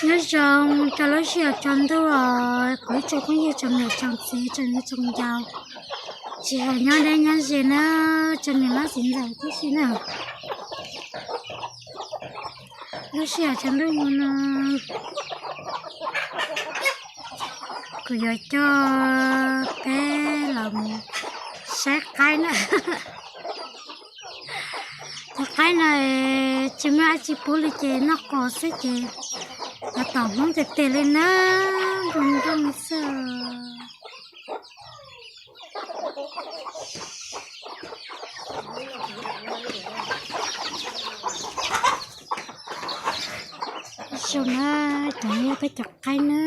Nyob zoo rau lub sij hawm tsaus ntuj os kuv ib tsoom phooj ywg tsoom niam tsoom txiv tsoom niam tsoom ncaus, tsis hais nyob deb nyob ze na, tsoom niam mab txiv ntxawm tib si na. Lub sij hawm tsaus ntuj hmo no kuv yuav coj peb los mus saib qaib na. Cov qaib no tsis muaj dab tsi pub li ces noj qos xwb ces cov tom Hmoob tiag tiag li na, nroo nroo xwb. Zoo na, cov no yog peb cov qaib na.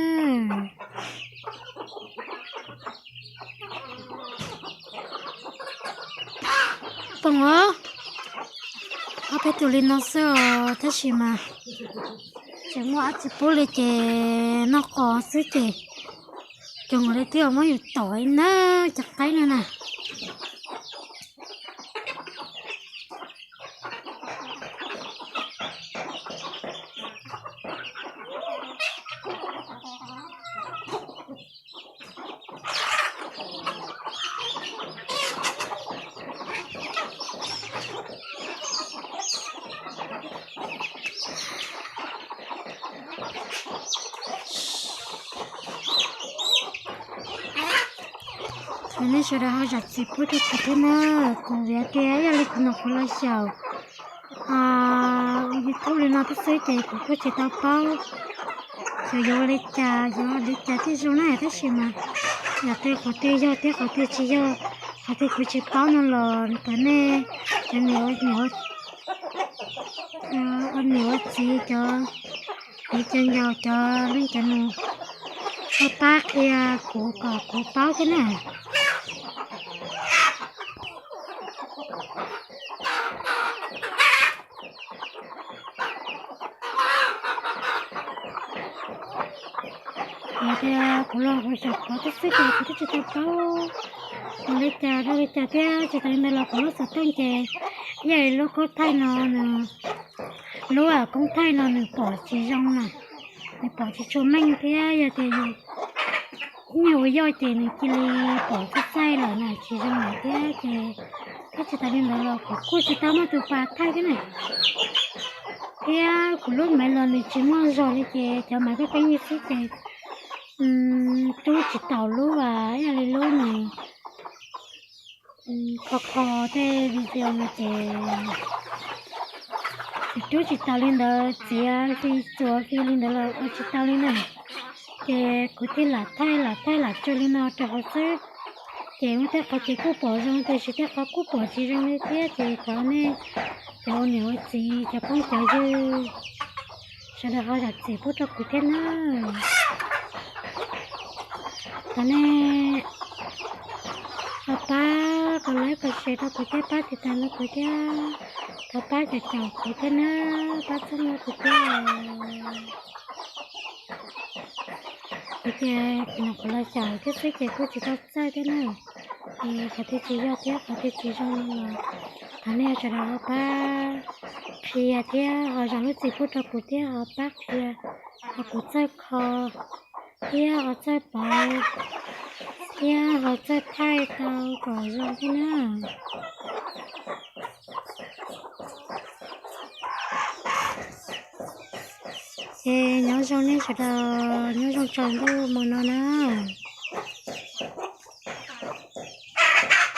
Pom os, ob peb tus li no xwb os, tab sis mas tsis muaj dab tsi pub li ces noj qos xwb ces cov li twb muab yus tom na, cov qaib no na. Yog nej sawv daws ho zam txim pub rau kuv thiab na, kuv vim tias yog li kuv nyuam qhuav los xyaum ua YouTube li no thiab xwb ces kuv kuj tsis tau paub xyov yuav ua li cas yuav ua li cas thiaj zoo na, tab sis mas yam twg qhov twg yog thiab qhov twg tsis yog, qhov twg kuv tsis paub no los thov nej cov niam ua txiv, cov viv cov ncaus, cov leej cov nus ho pab qhia kuv kom kuv paub thiab na. Yog tias kuv los kuv xyaum qhov twb xwb ces kuv twb tsis tau paub ua li cas rau li cas thiab. Tsis tas li ntawd los kuv lub xov tooj ces yog lub koob thaij no nws, lub koob thaij no nws pom tsis zoo na, nws pom tsis tshua meej thiab yog tias yus ib nyuag ua yoj ces nws cia li pom txaij txaij lawm na, tsis zoo lawm thiab ces, thiab tsis tas li ntawd los kuv kuj tsis tau muaj tus pas thaij thiab na, thiab kuv lub maiv los nws tsis muaj zog li ces cov maiv pheej pheej yig xwb ces rub tsis taus lub, yog li lub nws kho kho tej video no ces rub tsis taus li ntawd, txiav fi txuas fi li ntawd los ua tsis tau li na. Ces kuv thiaj lam thaij lam thaij lam tso li no rau hauv xwb. Ces muaj tej qhov ces kuj pom zoo tiam sis tej qhov kuj pom tsis zoo li thiab ces thov nej cov ua niam ua txiv cov phooj cov ywg sawv daws ho zam txim pub rau kuv thiab na. Thov nej ho pab kom like kom share rau kuv thiab, pab tiv tas rau kuv thiab, thov pab caum caum kuv thiab na, pab txhawb nqa kuv thiab. Kuv ces kuv nyuam qhuav los xyaum thiab xwb ces kuj tsis tau txawj thiab na. Es qhov twg tsis yog thiab qhov twg tsis zoo los thov nej sawv daws ho pab qhia thiab ho zam lub txim pub rau kuv thiab ho pab qhia, ho kuv txawj kho thiab ho txawj pauv thiab ho txawj thaij tau kom zoo thiab na. Ces nyob zoo nej sawv daws, nyob zoo tsaus ntuj hmo no na.